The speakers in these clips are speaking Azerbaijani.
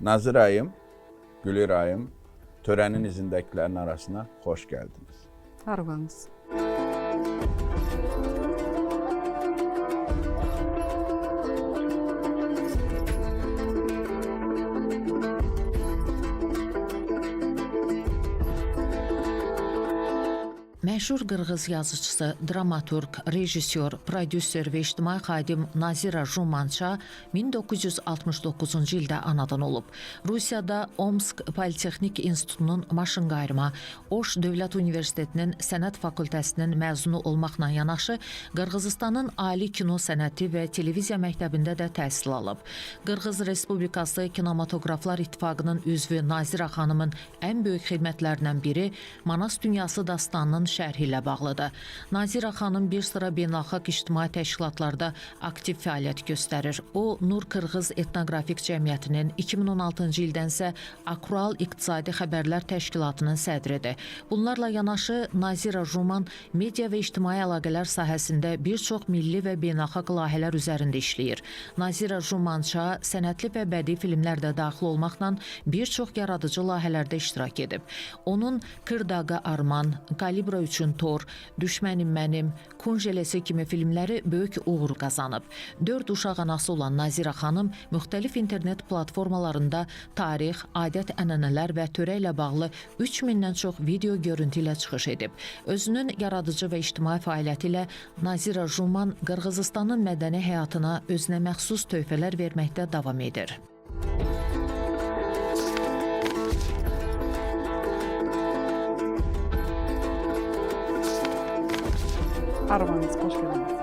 Nazir ayım, Gülir ayım, törənin izindəkilərin arasına xoş gəldiniz. Var olunuz. Məşhur qırğız yazıçısı, dramaturq, rejissor, prodüser və ictimai xadim Nazira Jumança 1969-cu ildə anadan olub. Rusiyada Omsk Politexnik İnstitutunun maşınqayırma, Oş Dövlət Universitetinin Sənət fakültəsinin məzunu olmaqla yanaşı, Qırğızıstanın Ali Kino Sənəti və Televiziya Məktəbində də təhsil alıb. Qırğız Respublikası Kinematoqraflar İttifaqının üzvü Nazira xanımın ən böyük xidmətlərindən biri Manas Dünyası dastanının şərhi ilə bağlıdır. Nazira xanım bir sıra beynəlxalq ictimai təşkilatlarda aktiv fəaliyyət göstərir. O, Nur Qırğız Etnoqrafik Cəmiyyətinin 2016-cı ildən isə Akrual İqtisadi Xəbərlər Təşkilatının sədridir. Bunlarla yanaşı Nazira Juman media və ictimai əlaqələr sahəsində bir çox milli və beynəlxalq layihələr üzərində işləyir. Nazira Jumança sənətli və bədii filmlər də daxil olmaqla bir çox yaradıcı layihələrdə iştirak edib. Onun Kırdaqa Arman, Kalibra üçün Tor, Düşmənim Mənim, Kunjelesi kimi filmləri böyük uğur qazanıb. 4 uşaq anası olan Nazira xanım müxtəlif internet platformalarında tarix, adət-ənənələr və törə ilə bağlı 3000-dən çox video görüntü ilə çıxış edib. Özünün yaradıcı və ictimai fəaliyyəti ilə Nazira Juman Qırğızıstanın mədəni həyatına özünə məxsus töhfələr verməkdə davam edir. Var olunuz, xoş gəldiniz.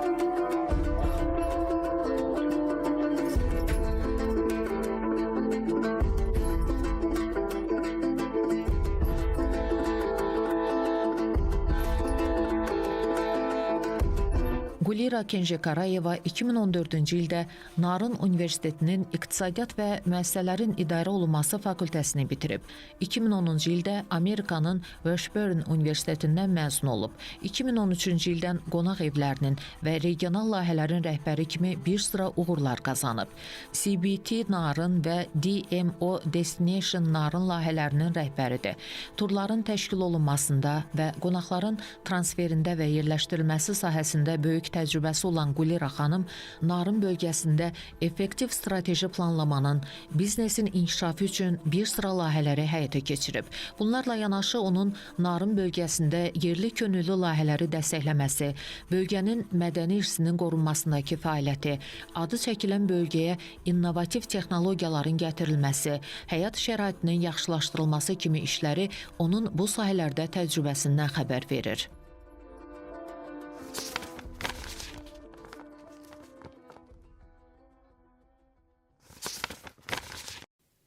Gulira Kenjekarayeva 2014-cü ildə Narın Universitetinin İqtisadiyyat və Müəssisələrin İdarə Olunması fakültəsini bitirib. 2010-cu ildə Amerikanın Washburn Universitetindən məzun olub. 2013-cü ildən qonaq evlərinin və regional layihələrin rəhbəri kimi bir sıra uğurlar qazanıb. CBT Narın və DMO Destination Narın layihələrinin rəhbəridir. Turların təşkil olunmasında və qonaqların transferində və yerləşdirilməsi sahəsində böyük təcrübəsi olan Gulira xanım Narın bölgəsində effektiv strateji planlamanın, biznesin inkişafı üçün bir sıra layihələri həyata keçirib. Bunlarla yanaşı onun Narın bölgəsində yerli könüllü layihələri dəstəkləməsi, bölgənin mədəni irsinin qorunmasındakı fəaliyyəti, adı çəkilən bölgəyə innovativ texnologiyaların gətirilməsi, həyat şəraitinin yaxşılaşdırılması kimi işləri onun bu sahələrdə təcrübəsindən xəbər verir.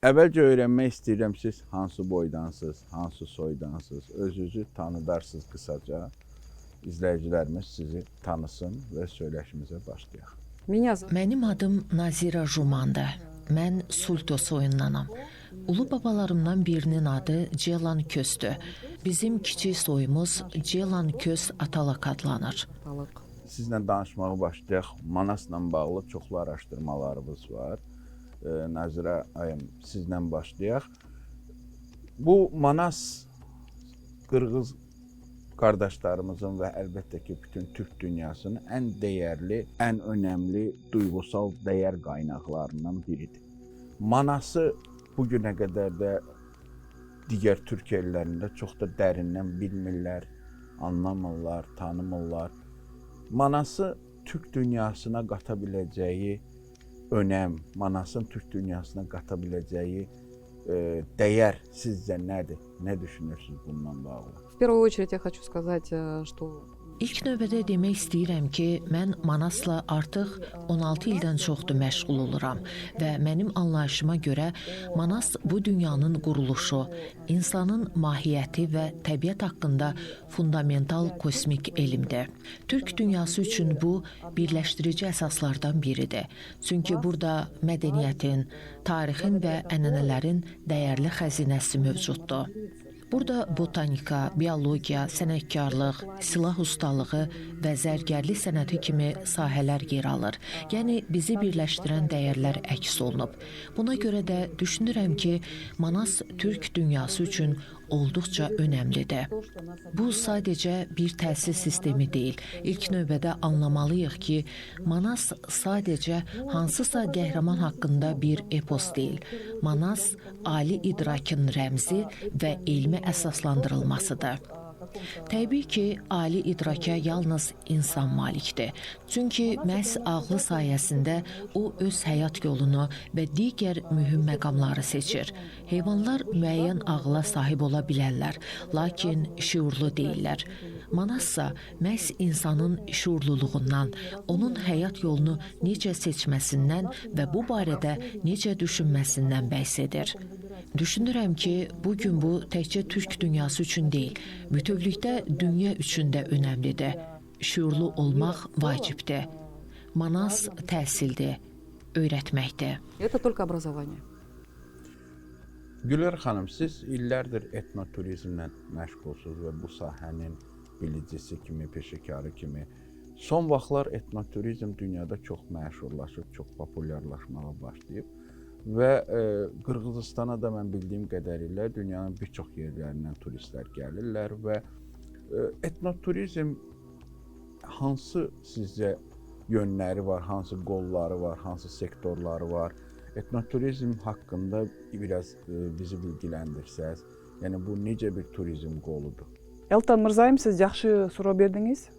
Əvvəlcə öyrənmək istəyirəm siz hansı boydansınız, hansı soydansınız, özünüzü tanıdarsınız qısaca. İzləyicilərimiz sizi tanısın və söyləşimizə başlayaq. Меня зовут Mənim adım Nazira Jumandır. Mən Sulto soyundanam. Ulu babalarımdan birinin adı Celan Kösdür. Bizim kiçik soyumuz Celan Kös Atalak adlanır. Atalıq. Sizlə danışmağa başlayaq. Manasla bağlı çoxlu araşdırmalarımız var. Nazirə ayım, sizlə başlayaq. Bu Manas Qırğız qardaşlarımızın və əlbəttə ki, bütün Türk dünyasının ən dəyərli, ən önəmli duyğusal dəyər qaynaqlarından biridir. Manası bu günə qədər də digər türk ellərində çox da dərindən bilmirlər, anlamırlar, tanımırlar. Manası Türk dünyasına qata biləcəyi önəm, Manasın Türk dünyasına qata biləcəyi dəyər sizcə nədir? Nə düşünürsünüz bundan bağlı? В первую очередь я хочу сказать, что İlk növbədə demək istəyirəm ki, mən Manasla artıq 16 ildən çoxdur məşğul oluram və mənim anlayışıma görə Manas bu dünyanın quruluşu, insanın mahiyyəti və təbiət haqqında fundamental kosmik elmdir. Türk dünyası üçün bu birləşdirici əsaslardan biridir. Çünki burada mədəniyyətin, tarixin və ənənələrin dəyərli xəzinəsi mövcuddur. Burada botanika, biologiya, sənətkarlıq, silah ustalığı və zərgərlik sənəti kimi sahələr yer alır. Yəni bizi birləşdirən dəyərlər əks olunub. Buna görə də düşünürəm ki, Manas türk dünyası üçün olduqca önəmlidir. Bu sadəcə bir təhsil sistemi deyil. İlk növbədə anlamalıyıq ki, Manas sadəcə hansısa qəhrəman haqqında bir epos deyil. Manas ali idrakın rəmzi və elmi əsaslandırılmasıdır. Təbii ki, ali idraka yalnız insan malikdir. Çünki məhz ağlı sayəsində o öz həyat yolunu və digər mühüm məqamları seçir. Heyvanlar müəyyən ağla sahib ola bilərlər, lakin şüurlu deyillər. Manassa məhz insanın şüurluluğundan, onun həyat yolunu necə seçməsindən və bu barədə necə düşünməsindən bəhs edir. Düşünürəm ki, bu gün bu təkcə türk dünyası üçün deyil, bütövlükdə dünya üçün də önəmlidir. Şüurlu olmaq vacibdir. Manas təhsildir, öyrətməkdir. Это только образование. Gülər xanım, siz illərdir etnoturizmlə məşğulsunuz və bu sahənin bilicisi kimi, peşəkarı kimi. Son vaxtlar etnoturizm dünyada çox məşhurlaşıb, çox populyarlaşmağa başlayıb və Qırğızistana da mən bildiyim qədərilə dünyanın bir çox yerlərindən turistlər gəlirlər və etnoturizm hansı sizcə yönləri var, hansı qolları var, hansı sektorları var? Etnoturizm haqqında biraz bizi bilgiləndirsəz, yəni bu necə bir turizm qoludur? Элтон мырза, сиз жакшы суроо бердиңиз.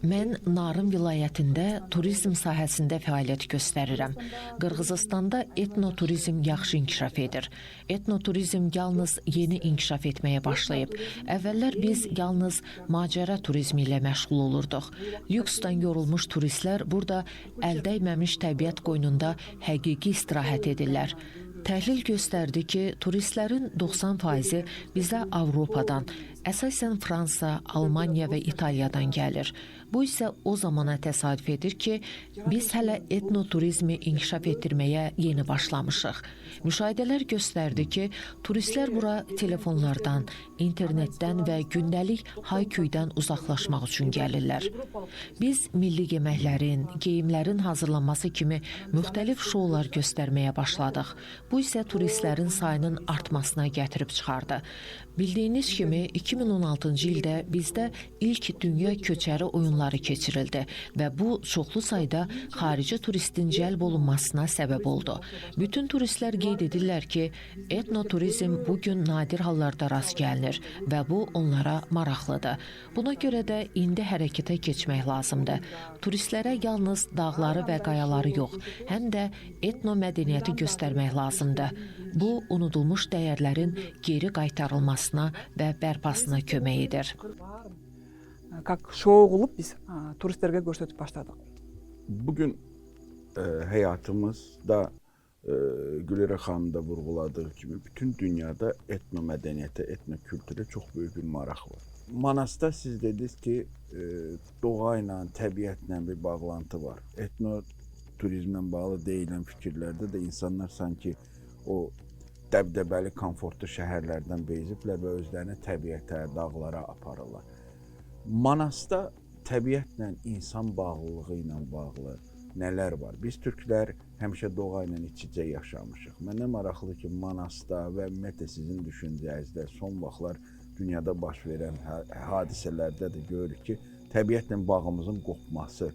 Mən Narın vilayətində turizm sahəsində fəaliyyət göstərirəm. Qırğızistanda etnoturizm yaxşı inkişaf edir. Etnoturizm yalnız yeni inkişaf etməyə başlayıb. Əvvəllər biz yalnız macəra turizmi ilə məşğul olurduq. Lüksdən yorulmuş turistlər burada əldəyməmiş təbiət qoynunda həqiqi istirahət edirlər. Təhlil göstərdi ki, turistlərin 90%-i bizə Avropadan, əsasən Fransa, Almaniya və İtaliyadan gəlir. Bu isə o zamana təsadüf edir ki, biz hələ etnoturizmi inkişaf etdirməyə yeni başlamışıq. Müşahidələr göstərdi ki, turistlər bura telefonlardan, internetdən və gündəlik hay-küydən uzaqlaşmaq üçün gəlirlər. Biz milli yeməklərin, geyimlərin hazırlanması kimi müxtəlif şoular göstərməyə başladıq. Bu isə turistlərin sayının artmasına gətirib çıxardı. Bildiyiniz kimi 2016-cı ildə bizdə ilk dünya köçəri oyunları keçirildi və bu çoxlu sayda xarici turistin cəlb olunmasına səbəb oldu. Bütün turistlər qeyd edirlər ki, etnoturizm bu gün nadir hallarda rast gəlinir və bu onlara maraqlıdır. Buna görə də indi hərəkətə keçmək lazımdır. Turistlərə yalnız dağları və qayaları yox, həm də etnomədəniyyəti göstərmək lazımdır. Bu, unudulmuş dəyərlərin geri qaytarılmasına və bərpasına kömək edir. Как шоу кылып биз туристтерге көрсөтүп баштадык. Bugün həyatımızda Gülərə xanım da vurğuladığı kimi bütün dünyada etnomədəniyyətə, etnokültürə çox böyük bir maraq var. Manasda siz dediniz ki, doğa ilə, təbiətlə bir bağlantı var. Etnoturizmlə bağlı deyilən fikirlərdə də insanlar sanki o dəbdəbəli, komfortlu şəhərlərdən beziblər və özlərini təbiətə, dağlara aparırlar. Manasda təbiətlə insan bağlılığı ilə bağlı nələr var? Biz türklər həmişə doğa ilə iç-içə yaşamışıq. Mənə maraqlıdır ki, Manasda və ümumiyyətlə sizin düşüncənizdə son vaxtlar dünyada baş verən hadisələrdə də görürük ki, təbiətlə bağımızın qopması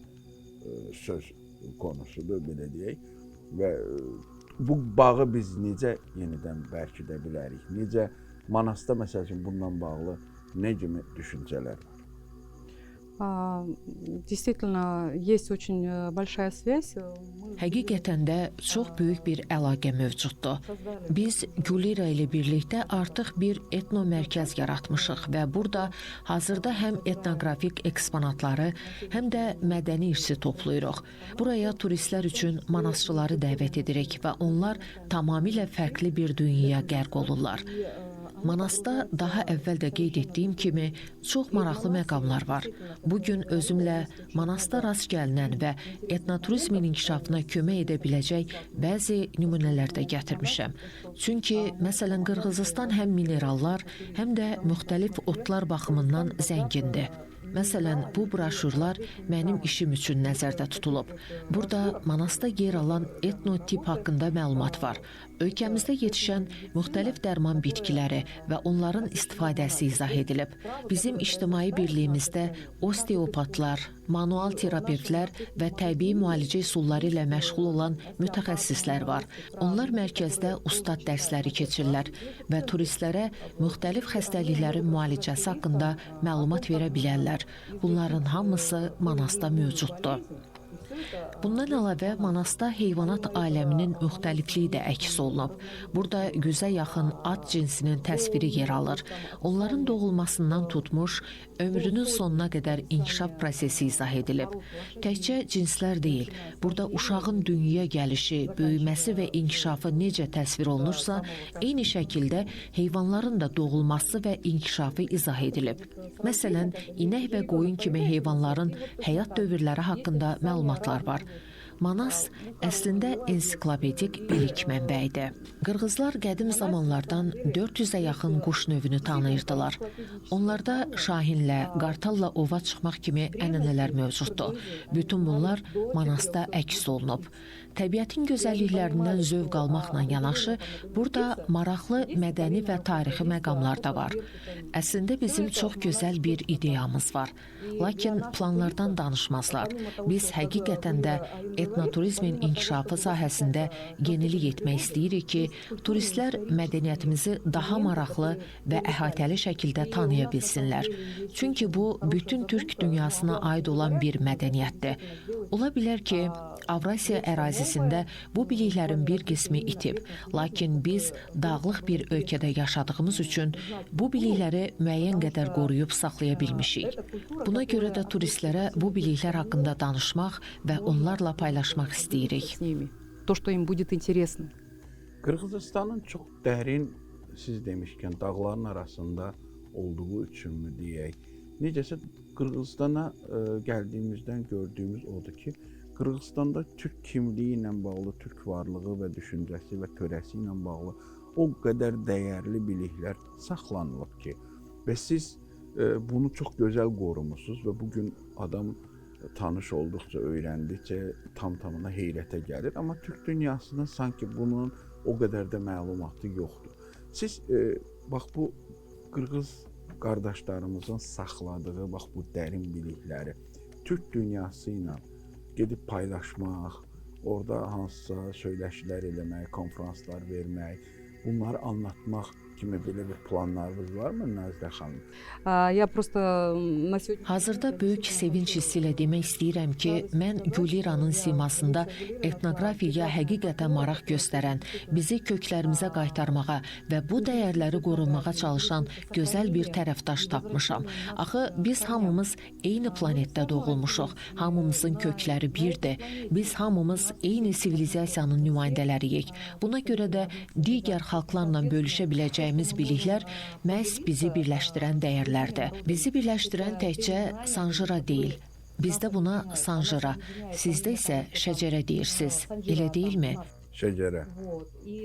söz konusudur, belə deyək. Və bu bağı biz necə yenidən bərkidə bilərik? Necə Manasda məsəl üçün bundan bağlı nə kimi düşüncələr var? Действительно, есть очень большая связь. Həqiqətən də çox böyük bir əlaqə mövcuddur. Biz Gülira ilə birlikdə artıq bir etnomərkəz yaratmışıq və burada hazırda həm etnoqrafik eksponatları, həm də mədəni irsi toplayırıq. Buraya turistlər üçün manasçıları dəvət edirik və onlar tamamilə fərqli bir dünyaya qərq olurlar. Manasda daha əvvəl də qeyd etdiyim kimi çox maraqlı məqamlar var. Bu gün özümlə Manasda rast gəlinən və etnoturizmin inkişafına kömək edə biləcək bəzi nümunələr də gətirmişəm. Çünki məsələn Qırğızıstan həm minerallar, həm də müxtəlif otlar baxımından zəngindir. Məsələn, bu broşurlar mənim işim üçün nəzərdə tutulub. Burada Manasda yer alan etnotip haqqında məlumat var. Ölkəmizdə yetişən müxtəlif dərman bitkiləri və onların istifadəsi izah edilib. Bizim ictimai birliyimizdə osteopatlar, manual terapevtlər və təbii müalicə üsulları ilə məşğul olan mütəxəssislər var. Onlar mərkəzdə ustad dərsləri keçirlər və turistlərə müxtəlif xəstəliklərin müalicəsi haqqında məlumat verə bilərlər. Bunların hamısı Manasda mövcuddur. Bundan əlavə Manasda heyvanat aləminin müxtəlifliyi də əks olunub. Burada 100-ə yaxın at cinsinin təsviri yer alır. Onların doğulmasından tutmuş ömrünün sonuna qədər inkişaf prosesi izah edilib. Təkcə cinslər deyil, burada uşağın dünyaya gəlişi, böyüməsi və inkişafı necə təsvir olunursa, eyni şəkildə heyvanların da doğulması və inkişafı izah edilib. Məsələn, inək və qoyun kimi heyvanların həyat dövrləri haqqında məlumatlar var. Manas əslində ensiklopedik bilik mənbəyidir. Qırğızlar qədim zamanlardan 400-ə yaxın quş növünü tanıyırdılar. Onlarda şahinlə, qartalla ova çıxmaq kimi ənənələr mövcuddur. Bütün bunlar Manasda əks olunub. Təbiətin gözəlliklərindən zövq almaqla yanaşı, burada maraqlı mədəni və tarixi məqamlar da var. Əslində bizim çox gözəl bir ideyamız var. Lakin planlardan danışmazlar. Biz həqiqətən də etnoturizmin inkişafı sahəsində yenilik etmək istəyirik ki, turistlər mədəniyyətimizi daha maraqlı və əhatəli şəkildə tanıya bilsinlər. Çünki bu bütün türk dünyasına aid olan bir mədəniyyətdir. Ola bilər ki, Avrasiya ərazisində bu biliklərin bir qismi itib. Lakin biz dağlıq bir ölkədə yaşadığımız üçün bu bilikləri müəyyən qədər qoruyub saxlaya bilmişik. Buna görə də turistlərə bu biliklər haqqında danışmaq və onlarla paylaşmaq istəyirik. С ними. То, что им будет интересно. Qırğızıstanın çox dərin, siz demişkən, dağların arasında olduğu üçünmü deyək. Necəsə Qırğızıstana gəldiyimizdən gördüyümüz odur ki, Qırğızıstanda türk kimliyi ilə bağlı, türk varlığı və düşüncəsi və törəsi ilə bağlı o qədər dəyərli biliklər saxlanılıb ki, və siz bunu çox gözəl qorumusunuz və bu gün adam tanış olduqca, öyrəndikcə tam-tamına heyrətə gəlir. Amma türk dünyasında sanki bunun o qədər də məlumatı yoxdur. Siz bax bu qırğız qardaşlarımızın saxladığı bax bu dərin bilikləri türk dünyası ilə gedib paylaşmaq, orada hansısa söyləşilər eləmək, konfranslar vermək, bunları anlatmaq kimi belə bir planlarınız varmı Nazirə xanım? Я просто на сегодня... Hazırda böyük sevinç hissi ilə demək istəyirəm ki, mən Güliranın simasında etnoqrafiyaya həqiqətən maraq göstərən, bizi köklərimizə qaytarmağa və bu dəyərləri qorumağa çalışan gözəl bir tərəfdaş tapmışam. Axı biz hamımız eyni planetdə doğulmuşuq. Hamımızın kökləri birdir. Biz hamımız eyni sivilizasiyanın nümayəndələriyik. Buna görə də digər xalqlarla bölüşə biləcəyimiz biliklər məhz bizi birləşdirən dəyərlərdir. Bizi birləşdirən təkcə sanjıra deyil. Bizdə buna sanjıra, sizdə isə şəcərə deyirsiniz. Elə deyilmi? Şəcərə.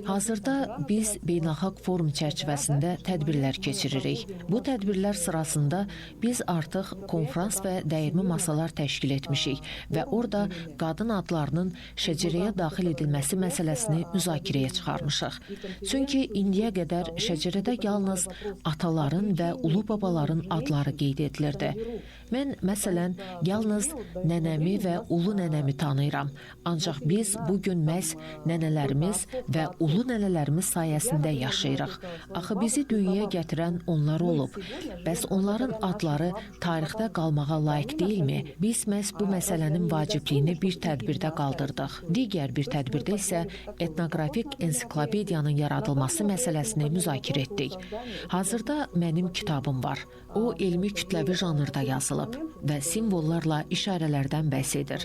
Hazırda biz beynəlxalq forum çərçivəsində tədbirlər keçiririk. Bu tədbirlər sırasında biz artıq konfrans və dəyirmi masalar təşkil etmişik və orada qadın adlarının şəcərəyə daxil edilməsi məsələsini müzakirəyə çıxarmışıq. Çünki indiyə qədər şəcərədə yalnız ataların və ulu babaların adları qeyd edilirdi. Mən məsələn yalnız nənəmi və ulu nənəmi tanıyıram. Ancaq biz bu gün məhz nənələrimiz və ulu nənələrimiz sayəsində yaşayırıq. Axı bizi dünyaya gətirən onlar olub. Bəs onların adları tarixdə qalmağa layiq deyilmi? Biz məhz bu məsələnin vacibliyini bir tədbirdə qaldırdıq. Digər bir tədbirdə isə etnoqrafik ensiklopediyanın yaradılması məsələsini müzakirə etdik. Hazırda mənim kitabım var. O elmi kütləvi janrda yazılıb və simvollarla işarələrdən bəhs edir.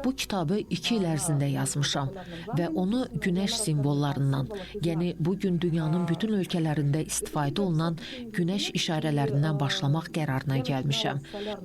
Bu kitabı 2 il ərzində yazmışam və onu Mövzunu günəş simvollarından, yəni bu gün dünyanın bütün ölkələrində istifadə olunan günəş işarələrindən başlamaq qərarına gəlmişəm.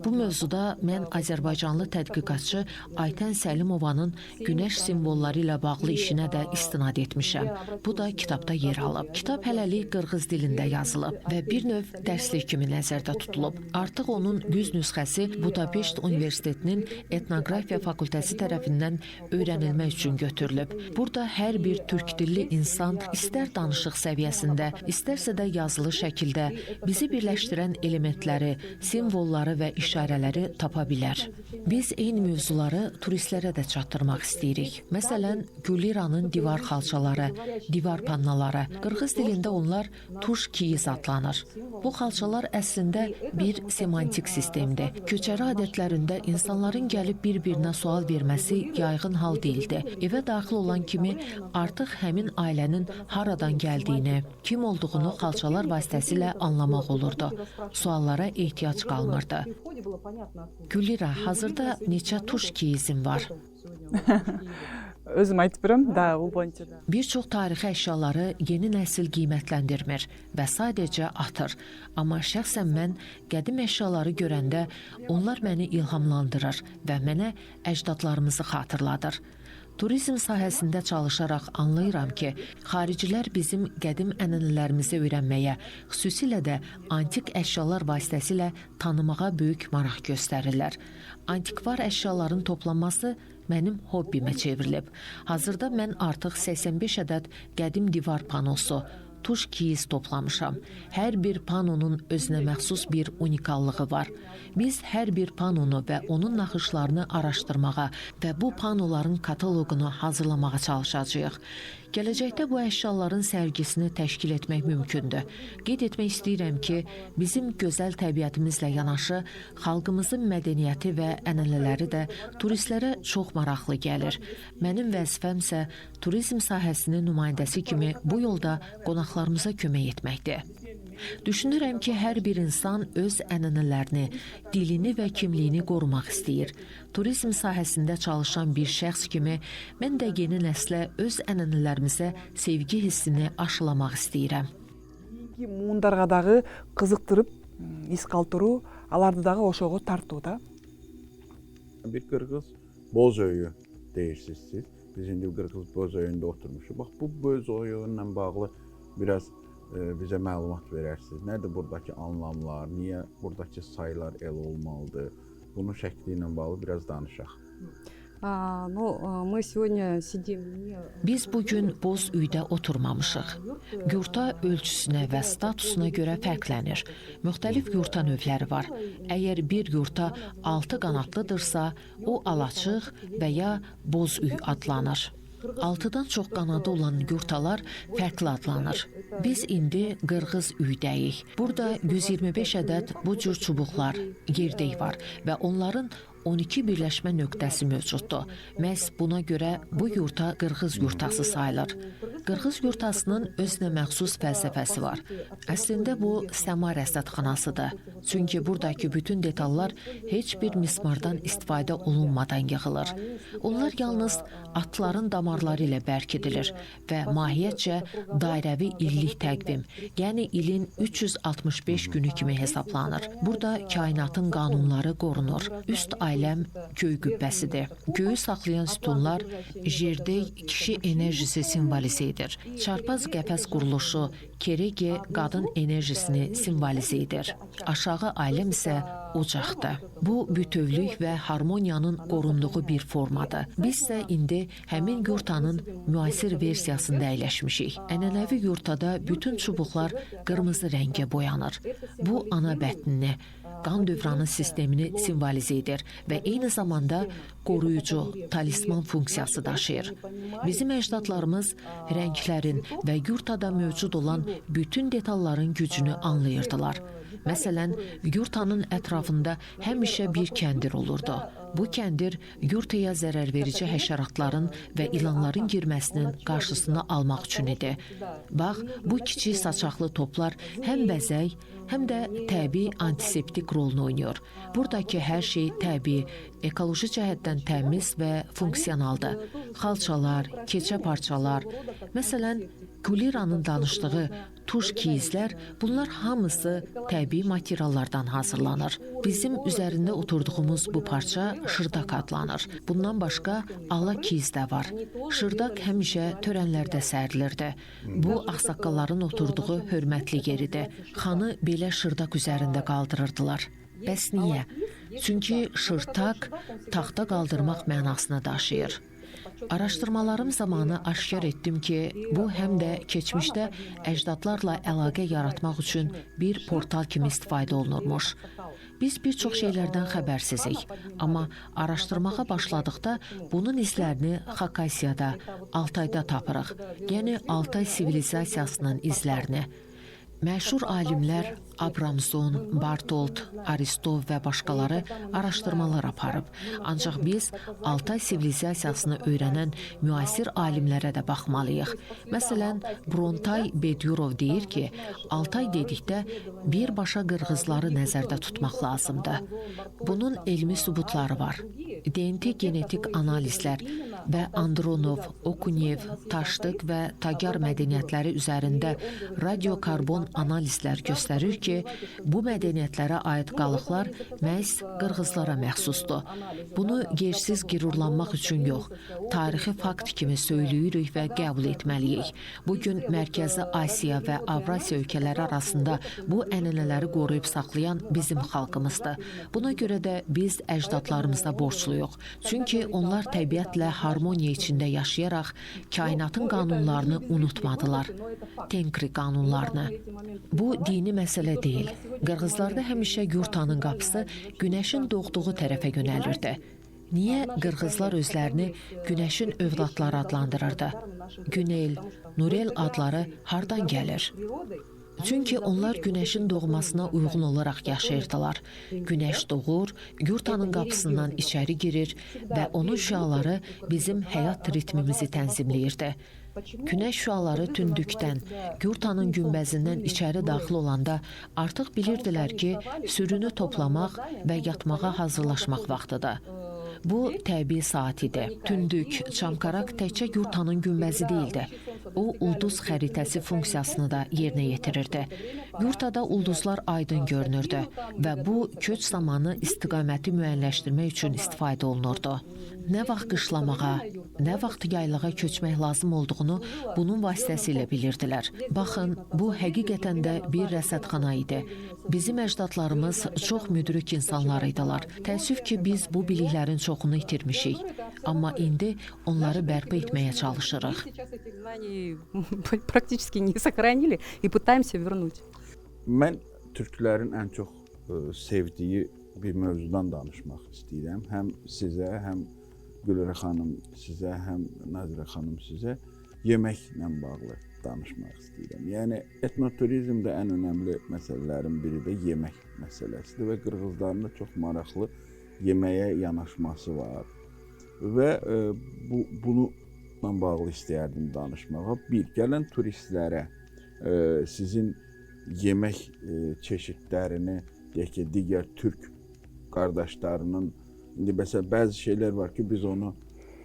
Bu mövzuda mən Azərbaycanlı tədqiqatçı Aytən Səlimovanın günəş simvolları ilə bağlı işinə də istinad etmişəm. Bu da kitabda yer alıb. Kitab hələlik qırğız dilində yazılıb və bir növ dərslik kimi nəzərdə tutulub. Artıq onun 100 nüsxəsi Budapeşt Universitetinin Etnoqrafiya fakültəsi tərəfindən öyrənilmək üçün götürülüb. Burada hər bir türk dilli insan istər danışıq səviyyəsində, istərsə də yazılı şəkildə bizi birləşdirən elementləri, simvolları və işarələri tapa bilər. Biz eyni mövzuları turistlərə də çatdırmaq istəyirik. Məsələn, Güliranın divar xalçaları, divar pannoları. Qırğız dilində onlar tuş kiyiz adlanır. Bu xalçalar əslində bir semantik sistemdir. Köçəri adətlərində insanların gəlib bir-birinə sual verməsi yayğın hal deyildi. Evə daxil olan kimi artıq həmin ailənin haradan gəldiyini, kim olduğunu xalçalar vasitəsilə anlamaq olurdu. Suallara ehtiyac qalmırdı. Gülira, hazırda neçə tuş kiyizin var? Өзүм айтып берем да, бул боюнча да. Bir çox tarixi əşyaları yeni nəsil qiymətləndirmir və sadəcə atır. Amma şəxsən mən qədim əşyaları görəndə onlar məni ilhamlandırır və mənə əcdadlarımızı xatırladır. Turizm sahəsində çalışaraq anlayıram ki, xaricilər bizim qədim ənənələrimizi öyrənməyə, xüsusilə də antik əşyalar vasitəsilə tanımağa böyük maraq göstərirlər. Antikvar əşyaların toplanması mənim hobbimə çevrilib. Hazırda mən artıq 85 ədəd qədim divar panosu, tuş kiyiz toplamışam. Hər bir panonun özünə məxsus bir unikallığı var. Biz hər bir panonu və onun naxışlarını araşdırmağa və bu panoların kataloqunu hazırlamağa çalışacağıq. Gələcəkdə bu əşyaların sərgisini təşkil etmək mümkündür. Qeyd etmək istəyirəm ki, bizim gözəl təbiətimizlə yanaşı xalqımızın mədəniyyəti və ənənələri də turistlərə çox maraqlı gəlir. Mənim vəzifəm isə turizm sahəsinin nümayəndəsi kimi bu yolda qonaqlarımıza kömək etməkdir. Düşünürəm ki, hər bir insan öz ənənələrini, dilini və kimliyini qorumaq istəyir. Turizm sahəsində çalışan bir şəxs kimi mən də yeni nəslə öz ənənələrimizə sevgi hissini aşılamaq istəyirəm. Кийинки муундарга дагы кызыктырып, из калтыруу, аларды дагы ошого тартуу да. Bir qırğız boz öyü deyirsiniz siz. Biz indi qırğız boz öyündə oturmuşuq. Bax, bu boz öyü ilə bağlı biraz bizə məlumat verərsiniz. Nədir buradakı anlamlar, niyə buradakı saylar elə olmalıdır? Bunun şəkli ilə bağlı biraz danışaq. Ну, мы сегодня сидим не Biz bu gün boz öydə oturmamışıq. Yurta ölçüsünə və statusuna görə fərqlənir. Müxtəlif yurta növləri var. Əgər bir yurta 6 qanadlıdırsa, o alaçıq və ya boz üy adlanır. 6-dan çox qanadı olan yurtalar fərqli adlanır. Biz indi qırğız üydəyik. Burada 125 ədəd bu cür çubuqlar, yerdək var və onların 12 birləşmə nöqtəsi mövcuddur. Məhz buna görə bu yurta qırğız yurtası sayılır. Qırğız yurtasının özünə məxsus fəlsəfəsi var. Əslində bu səma rəsədxanasıdır. Çünki buradakı bütün detallar heç bir mismardan istifadə olunmadan yığılır. Onlar yalnız atların damarları ilə bərkidilir və mahiyyətcə dairəvi illik təqvim, yəni ilin 365 günü kimi hesablanır. Burada kainatın qanunları qorunur. Üst aləm göy qübbəsidir. Göyü saxlayan sütunlar jerdey kişi enerjisi simvolizə edir. Çarpaz qəfəs quruluşu kerege qadın enerjisini simvolizə edir. Aşağı aləm isə ocaqdır. Bu bütövlük və harmoniyanın qorunduğu bir formadır. Biz isə indi həmin yurtanın müasir versiyasında əyləşmişik. Ənənəvi yurtada bütün çubuqlar qırmızı rəngə boyanır. Bu ana bətnini, qan dövranı sistemini simvolizə edir və eyni zamanda qoruyucu, talisman funksiyası daşıyır. Bizim əcdadlarımız rənglərin və yurtada mövcud olan bütün detalların gücünü anlayırdılar. Məsələn, yurtanın ətrafında həmişə bir kəndir olurdu. Bu kəndir yurtaya zərər verici həşəratların və ilanların girməsinin qarşısını almaq üçün idi. Bax, bu kiçik saçaqlı toplar həm bəzək, həm də təbii antiseptik rolunu oynayır. Buradakı hər şey təbii, ekoloji cəhətdən təmiz və funksionaldır. Xalçalar, keçə parçalar, məsələn, Kuliranın danışdığı tuş kiyizlər, bunlar hamısı təbii materiallardan hazırlanır. Bizim üzərində oturduğumuz bu parça şırdaq adlanır. Bundan başqa ala kiyiz də var. Şırdaq həmişə törənlərdə sərilirdi. Bu ağsaqqalların oturduğu hörmətli yer idi. Xanı belə şırdaq üzərində qaldırırdılar. Bəs niyə? Çünki şırtaq taxta qaldırmaq mənasını daşıyır. Araşdırmalarım zamanı aşkar etdim ki, bu həm də keçmişdə əcdadlarla əlaqə yaratmaq üçün bir portal kimi istifadə olunurmuş. Biz bir çox şeylərdən xəbərsizik, amma araşdırmağa başladıqda bunun izlərini Xakasiyada, Altayda tapırıq. Yəni Altay sivilizasiyasının izlərini. Məşhur alimlər Abramson, Bartolt, Aristov və başqaları araşdırmalar aparıb. Ancaq biz Altay sivilizasiyasını öyrənən müasir alimlərə də baxmalıyıq. Məsələn, Brontay Bedyurov deyir ki, Altay dedikdə birbaşa qırğızları nəzərdə tutmaq lazımdır. Bunun elmi sübutları var. DNT genetik analizlər və Andronov, Okunev, Taşdıq və Tagar mədəniyyətləri üzərində radiokarbon analizlər göstərir ki, bu mədəniyyətlərə aid qalıqlar məhz qırğızlara məxsusdur. Bunu yersiz qürurlanmaq üçün yox, tarixi fakt kimi söyləyirik və qəbul etməliyik. Bu gün Mərkəzi Asiya və Avrasiya ölkələri arasında bu ənənələri qoruyub saxlayan bizim xalqımızdır. Buna görə də biz əcdadlarımıza borcluyuq. Çünki onlar təbiətlə harmoniya içində yaşayaraq kainatın qanunlarını unutmadılar. Tenkri qanunlarını. Bu dini məsələ deyil. Qırğızlarda həmişə yurtanın qapısı günəşin doğduğu tərəfə yönəlirdi. Niyə qırğızlar özlərini günəşin övladları adlandırırdı? Günel, Nurel adları hardan gəlir? Çünki onlar günəşin doğmasına uyğun olaraq yaşayırdılar. Günəş doğur, yurtanın qapısından içəri girir və onun şüaları bizim həyat ritmimizi tənzimləyirdi. Günəş şüaları tündükdən, yurtanın günbəzindən içəri daxil olanda artıq bilirdilər ki, sürünü toplamaq və yatmağa hazırlaşmaq vaxtıdır. Bu təbii saat idi. Tündük, Çamqarak təkcə yurtanın günbəzi deyildi. O, ulduz xəritəsi funksiyasını da yerinə yetirirdi. Yurtada ulduzlar aydın görünürdü və bu köç zamanı istiqaməti müəyyənləşdirmək üçün istifadə olunurdu. Nə vaxt qışlamağa, nə vaxt yaylağa köçmək lazım olduğunu bunun vasitəsilə bilirdilər. Baxın, bu həqiqətən də bir rəsədxana idi. Bizim əcdadlarımız çox müdrik insanlar idilər. Təəssüf ki, biz bu biliklərin çoxunu itirmişik. Amma indi onları bərpa etməyə çalışırıq. Сейчас этих знаний практически не сохранили и пытаемся вернуть. Mən türklərin ən çox sevdiyi bir mövzudan danışmaq istəyirəm. Həm sizə, həm Gülürə xanım sizə, həm Nazirə xanım sizə yeməklə bağlı danışmaq istəyirəm. Yəni etnoturizmdə ən önəmli məsələlərin biri də yemək məsələsidir və qırğızların da çox maraqlı yeməyə yanaşması var. Və bununla bağlı istəyərdim danışmağa. Bir, gələn turistlərə sizin yemək çeşidlərini, deyək ki, digər türk qardaşlarının, indi məsələn bəzi şeylər var ki, biz onu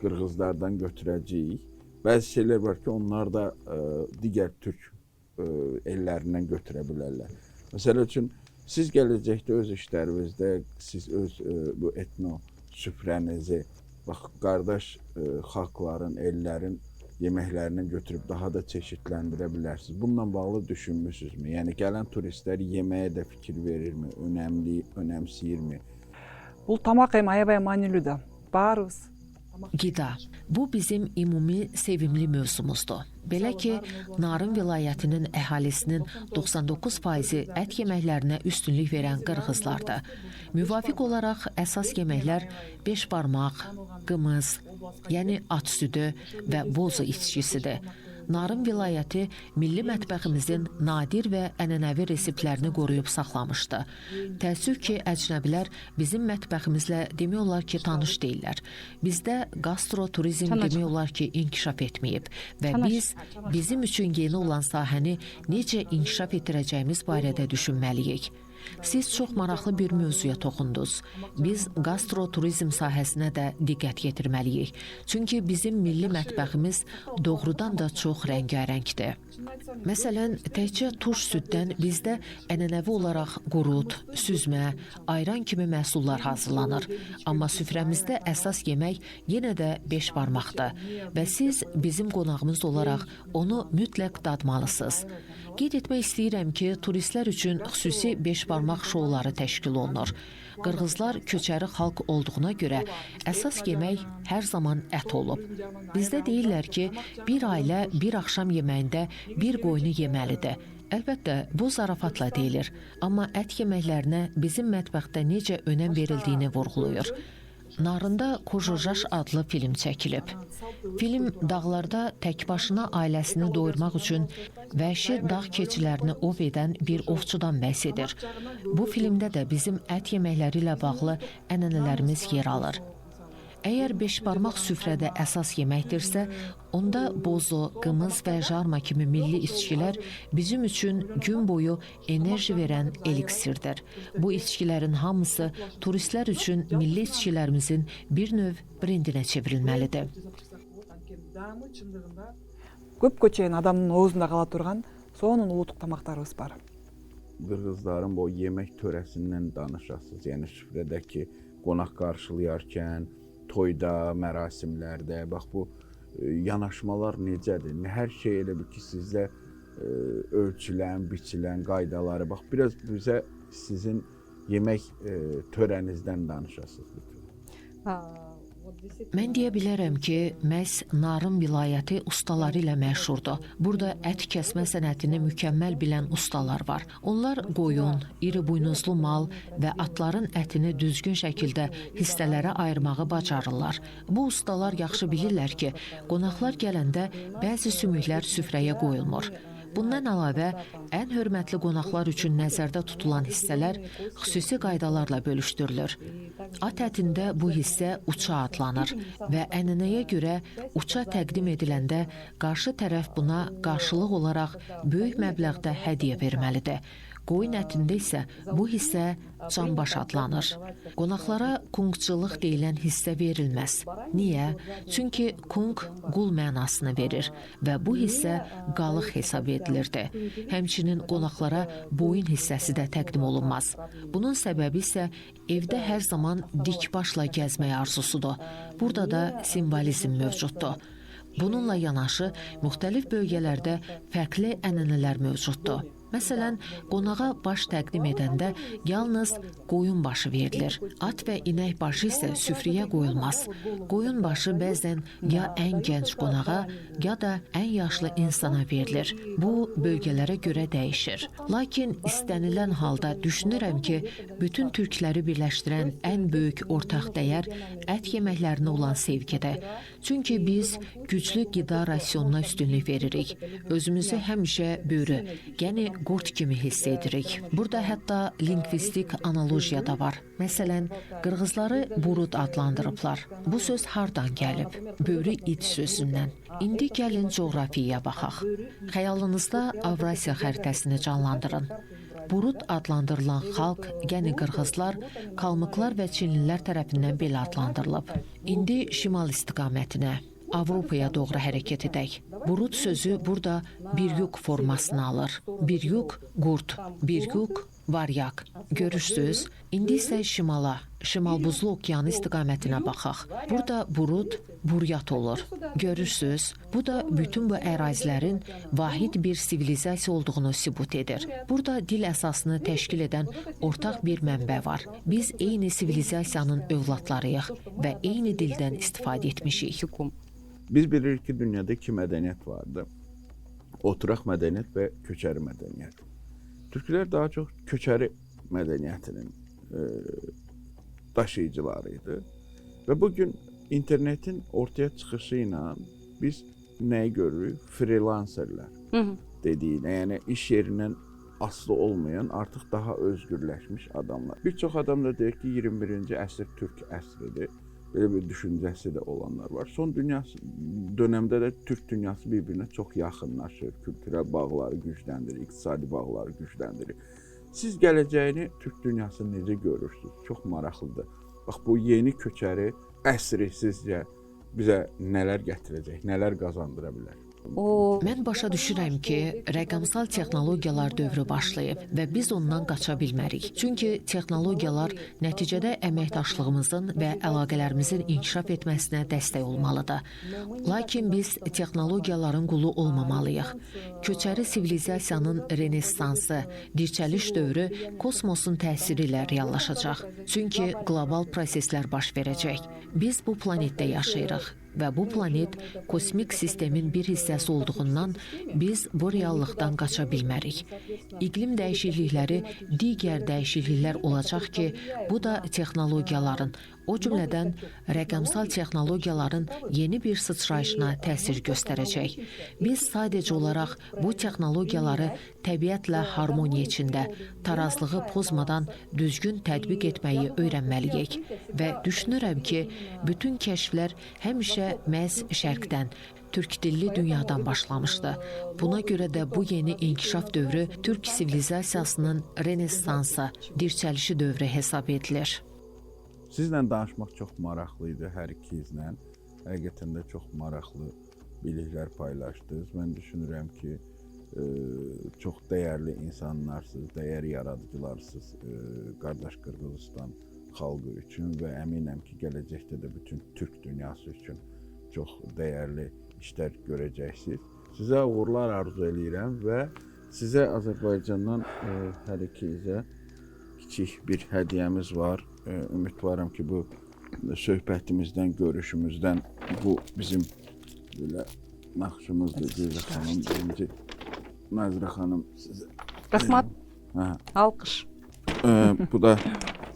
qırğızlardan götürəcəyik. Bəzi şeylər var ki, onlar da digər türk ellərindən götürə bilərlər. Məsəl üçün siz gələcəkdə öz işlərinizdə siz öz bu etno süfrənizi bax qardaş xalqların, ellərin yeməklərindən götürüb daha da çeşidləndirə bilərsiniz. Bununla bağlı düşünmüsünüzmü? Yəni gələn turistlər yeməyə də fikir verirmi? Önəmli, önəmsəyirmi? Бул тамак эми аябай маанилүү да, баарыбыз. Qida. Bu bizim ümumi sevimli mövzumuzdur. Belə ki, Narın vilayətinin əhalisinin 99%-i ət yeməklərinə üstünlük verən qırğızlardır. Müvafiq olaraq əsas yeməklər beş barmaq, qımız, yəni at südü və bozu içkisidir. Narın vilayəti milli mətbəximizin nadir və ənənəvi reseptlərini qoruyub saxlamışdı. Təəssüf ki, əcnəbilər bizim mətbəximizlə demək olar ki, tanış deyillər. Bizdə qastro turizm demək olar ki, inkişaf etməyib və biz bizim üçün yeni olan sahəni necə inkişaf etdirəcəyimiz barədə düşünməliyik. Siz çox maraqlı bir mövzuya toxundunuz. Biz qastro turizm sahəsinə də diqqət yetirməliyik. Çünki bizim milli mətbəximiz doğrudan da çox rəngarəngdir. Məsələn, təkcə turş süddən bizdə ənənəvi olaraq qurut, süzmə, ayran kimi məhsullar hazırlanır. Amma süfrəmizdə əsas yemək yenə də beş barmaqdır və siz bizim qonağımız olaraq onu mütləq dadmalısınız. Qeyd etmək istəyirəm ki, turistlər üçün xüsusi beş barmaq şouları təşkil olunur. Qırğızlar köçəri xalq olduğuna görə əsas yemək hər zaman ət olub. Bizdə deyirlər ki, bir ailə bir axşam yeməyində bir qoyunu yeməlidir. Əlbəttə, bu zarafatla deyilir, amma ət yeməklərinə bizim mətbəxdə necə önəm verildiyini vurğulayır. Narında Kojojaş adlı film çəkilib. Film dağlarda tək başına ailəsini doyurmaq üçün vəhşi dağ keçilərini ov edən bir ovçudan bəhs edir. Bu filmdə də bizim ət yeməkləri ilə bağlı ənənələrimiz yer alır. Əgər beşbarmaq süfrədə əsas yeməkdirsə, onda bozo, qımız və jarma kimi milli içkilər bizim üçün gün boyu enerji verən eliksirdir. Bu içkilərin hamısı turistlər üçün milli içkilərimizin bir növ brendinə çevrilməlidir. Көпкө чейин адамдын оозунда кала турган сонун улуттук тамактарыбыз бар. Qırğızların bu yemək törəsindən danışasınız. Yəni süfrədəki qonaq qarşılayarkən, toyda, mərasimlərdə, bax bu yanaşmalar necədir? Hər şey elə bil ki, sizdə ölçülən, biçilən qaydaları. Bax biraz bizə sizin yemək törənizdən danışasınız lütfən. Mən deyə bilərəm ki, məhz Narın vilayəti ustaları ilə məşhurdur. Burada ət kəsmə sənətini mükəmməl bilən ustalar var. Onlar qoyun, iri buynuzlu mal və atların ətini düzgün şəkildə hissələrə ayırmağı bacarırlar. Bu ustalar yaxşı bilirlər ki, qonaqlar gələndə bəzi sümüklər süfrəyə qoyulmur. Bundan əlavə, ən hörmətli qonaqlar üçün nəzərdə tutulan hissələr xüsusi qaydalarla bölüşdürülür. At ətində bu hissə uça adlanır və ənənəyə görə uça təqdim ediləndə qarşı tərəf buna qarşılıq olaraq böyük məbləğdə hədiyyə verməlidir. Qoyun ətində isə bu hissə canbaş adlanır. Qonaqlara kunqçılıq deyilən hissə verilməz. Niyə? Çünki kunq qul mənasını verir və bu hissə qalıq hesab edilirdi. Həmçinin qonaqlara boyun hissəsi də təqdim olunmaz. Bunun səbəbi isə evdə hər zaman dik başla gəzmək arzusudur. Burada da simvolizm mövcuddur. Bununla yanaşı müxtəlif bölgələrdə fərqli ənənələr mövcuddur. Məsələn, qonağa baş təqdim edəndə yalnız qoyun başı verilir. At və inək başı isə süfrəyə qoyulmaz. Qoyun başı bəzən ya ən gənc qonağa, ya da ən yaşlı insana verilir. Bu bölgələrə görə dəyişir. Lakin istənilən halda düşünürəm ki, bütün türkləri birləşdirən ən böyük ortaq dəyər ət yeməklərinə olan sevgidir. Çünki biz güclü qida rasionuna üstünlük veririk. Özümüzü həmişə börü, yəni qurd kimi hiss edirik. Burada hətta lingvistik analogiya da var. Məsələn, qırğızları burud adlandırıblar. Bu söz hardan gəlib? Börü it sözündən. İndi gəlin coğrafiyaya baxaq. Xəyalınızda Avrasiya xəritəsini canlandırın. Burud adlandırılan xalq, yəni qırğızlar, kalmıklar və çinlilər tərəfindən belə adlandırılıb. İndi şimal istiqamətinə, Avropaya doğru hərəkət edək. Burud sözü burada biryuk formasını alır. Biryuk qurd, biryuk varyaq. Görürsüz? İndi isə şimala, Şimal Buzlu okeanı istiqamətinə baxaq. Burada burud buryat olur. Görürsüz? Bu da bütün bu ərazilərin vahid bir sivilizasiya olduğunu sübut edir. Burada dil əsasını təşkil edən ortaq bir mənbə var. Biz eyni sivilizasiyanın övladlarıyıq və eyni dildən istifadə etmişik. Biz bilirik ki, dünyada iki mədəniyyət vardı. Oturaq mədəniyyət və köçəri mədəniyyət. Türklər daha çox köçəri mədəniyyətinin daşıyıcıları idi. Və bugün internetin ortaya çıxışı ilə biz nəyi görürük? Freelancerlər dediyinə, yəni iş yerindən asılı olmayan, artıq daha özgürləşmiş adamlar. Bir çox adam da deyir ki, 21-ci əsr türk əsridir. Belə bir düşüncəsi də olanlar var. Son dünyası dönəmdə də türk dünyası bir-birinə çox yaxınlaşır, kültürel bağları gücləndirir, iqtisadi bağları gücləndirir. Siz gələcəyini türk dünyasını necə görürsünüz? Çox maraqlıdır. Bax bu yeni köçəri əsri sizcə bizə nələr gətirəcək, nələr qazandıra bilər? Mən başa düşürəm ki, rəqəmsal texnologiyalar dövrü başlayıb və biz ondan qaça bilmərik. Çünki texnologiyalar nəticədə əməkdaşlığımızın və əlaqələrimizin inkişaf etməsinə dəstək olmalıdır. Lakin biz texnologiyaların qulu olmamalıyıq. Köçəri sivilizasiyanın renessansı, dirçəliş dövrü kosmosun təsiri ilə reallaşacaq. Çünki qlobal proseslər baş verəcək. Biz bu planetdə yaşayırıq və bu planet kosmik sistemin bir hissəsi olduğundan biz bu reallıqdan qaça bilmərik. İqlim dəyişiklikləri digər dəyişikliklər olacaq ki, bu da texnologiyaların, o cümlədən rəqəmsal texnologiyaların yeni bir sıçrayışına təsir göstərəcək. Biz sadəcə olaraq bu texnologiyaları təbiətlə harmoniya içində, tarazlığı pozmadan düzgün tətbiq etməyi öyrənməliyik və düşünürəm ki, bütün kəşflər həmişə məhz şərqdən, türk dilli dünyadan başlamışdı. Buna görə də bu yeni inkişaf dövrü türk sivilizasiyasının renessansı, dirçəlişi dövrü hesab edilir. Sizlə danışmaq çox maraqlı idi hər ikinizlə. Həqiqətən də çox maraqlı biliklər paylaşdınız. Mən düşünürəm ki, çox dəyərli insanlarsınız, dəyər yaradıcılarsınız, qardaş Qırğızistan xalqı üçün və əminəm ki, gələcəkdə də bütün türk dünyası üçün çox dəyərli işlər görəcəksiniz. Sizə uğurlar arzu eləyirəm və sizə Azərbaycandan hər ikinizə kiçik bir hədiyyəmiz var. Ümidvaram ki, bu söhbətimizdən, görüşümüzdən bu bizim belə naxışımızdır Gülrə xanım. Birinci Nazirə xanım sizə. Rahmat. Hə. Alqış. Bu da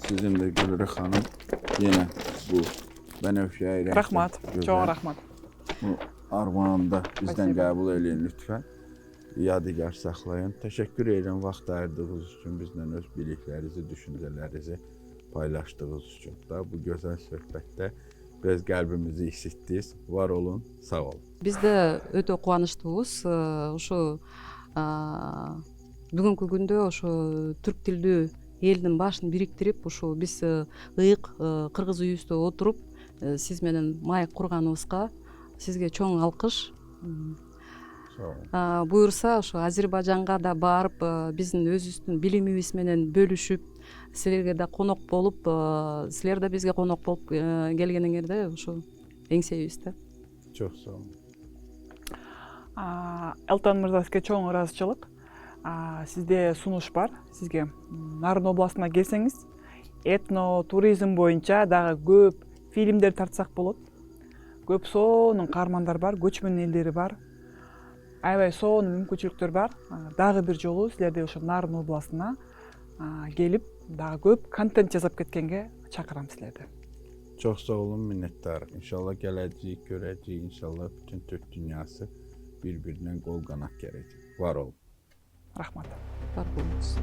sizin də Gülrə xanım. Yenə bu bənövşəyi rəngli. Rahmat. Çox rahmat. Bu armağanı da bizdən qəbul eləyin lütfən. Yadigar saxlayın. Təşəkkür edirəm vaxt ayırdığınız üçün, bizlə öz biliklərinizi, düşüncələrinizi paylaşdığınız üçün da bu gözəl söhbətdə biraz qəlbimizi isitdiniz. Var olun, sağ olun. Биз да өтө кубанычтуубуз. Ушу бүгүнкү күндө ошо түрк тилдүү элдин башын бириктирип, ушу биз ыйык кыргыз үйүбүздө отуруп, сиз менен маек курганыбызга сизге чоң алкыш. Буюрса ошо Азербайжанга да барып, биздин өзүбүздүн билимибиз менен бөлүшүп, силерге да конок болуп, силер да бизге конок болуп келгениңерде ошо эңсейбиз да. Çox sağ olun. Элтон мырза, сизге чоң ыраазычылык. Сизде сунуш бар. Сизге Нарын областына келсеңиз, этно туризм боюнча дагы көп фильмдер тартсак болот. Көп сонун каармандар бар, көчмөн элдери бар. Аябай сонун мүмкүнчүлүктөр бар. Дагы бир жолу силерди ошо Нарын областына келип, дагы көп контент жасап кеткенге чакырам силерди. Çox sağ olun, minnətdarıq. İnşallah gələcəyik, görəcəyik. İnşallah bütün türk dünyası bir-birinə qol qanat gələcək. Var olun. Rahmat. Var olunuz.